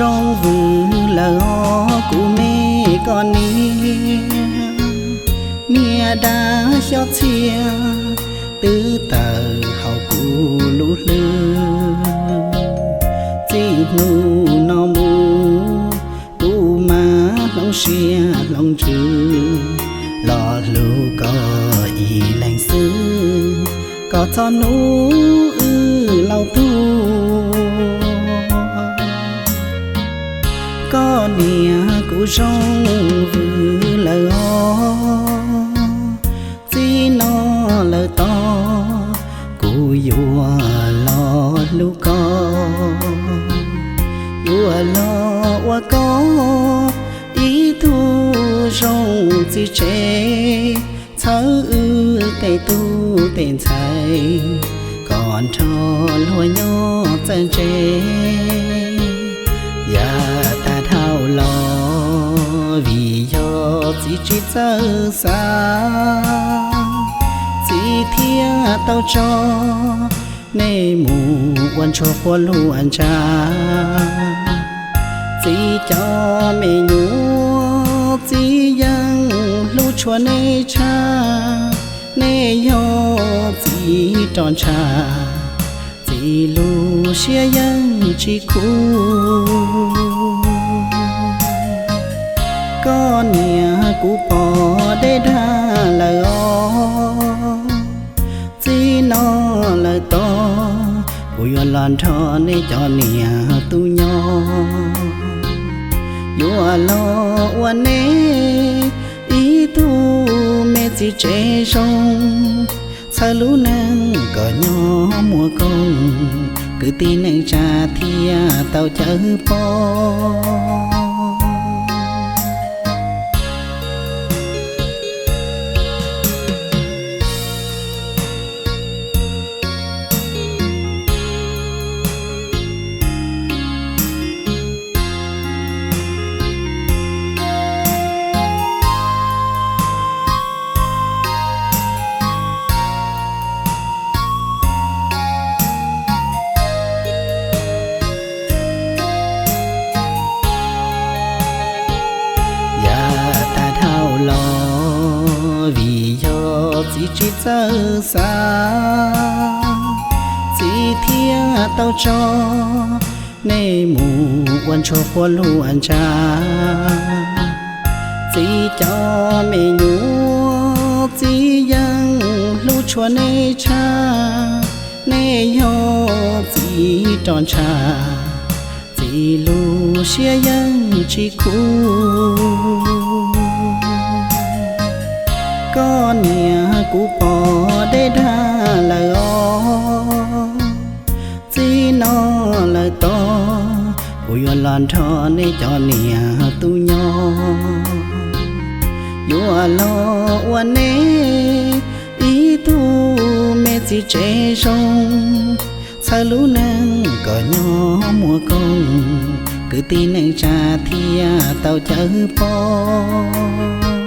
Zoo vwm lawm os kuv me koj niam, niag dab xyob txhia twb tawm hauv kuv lub hlwb. Txij hnub no mus kuv mam hloov siab hloov ntsws los hlub koj ib leeg xwb, kom txog hnub wb laus tuag. Koj niam kuv zoo vwm lawm os, txij no lawm tod kuv yuav los hlub koj, yuav los ua koj ib tug zoo txiv tsev, txhawb wb tej tub tej ntxhais kom nrog luag nyob txawj ntse. Yav tag dhau los vim yog txiv tsis txawj xav, txiv thiaj tau tso nej mus ua ntsuag quaj luag ntsa. Txiv cov me nyuam txiv yeej hlub tshua nej tshaj, nej yog txiv roj ntsha, txiv lub siab yeej tsis khuv. Koj niam kuv pom deb dag lawm os, txij no lawm tod kuv yuav los nrog nej cov niam tub nyob, yuav los ua nej ib tug me txiv tsev zoo, txhawb lub neej kom nyob muaj koob, kwv tij neej tsa thiaj tau cawm pom. Yav tag dhau los vim yog txiv tsis txawj xav, txiv thiaj tau tso nej mus ua ntsuag quaj luag ntsa. Txiv cov me nyuam txiv yeej hlub tshua nej tshaj, nej yog txiv roj ntsha, txiv lub siab yeej tsis khuv. Koj niam kuv pom deb dag lawm os, txij no lawm tod kuv yuav los nrog nej cov niam tub nyob, yuav los ua nej ib tug me txiv tsev zoo, txhawb lub neej kom nyob muaj koob, kwv tij neej tsa thiaj tau cawm pom.